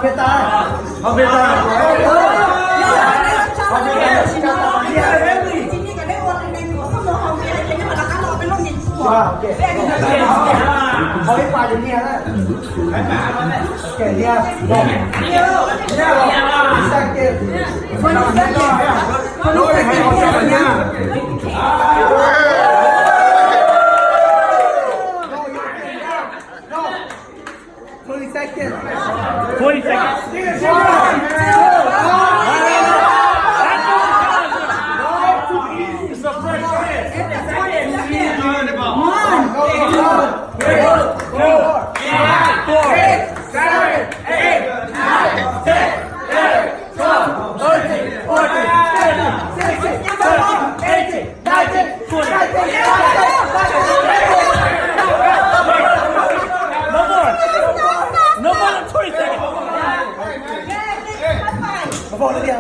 Peb tas, ho peb tas. Ho ib pas nias na. Nias. Twenty seconds. Twenty seconds. Twenty seconds. It's a fresh chance. One, two, three, four, five, six, seven, eight, nine, ten, eleven, twelve, thirteen, fourteen, fifteen, sixteen, seventeen, eighteen, nineteen, twenty. No more. No more than twenty seconds. Move on, Lydia.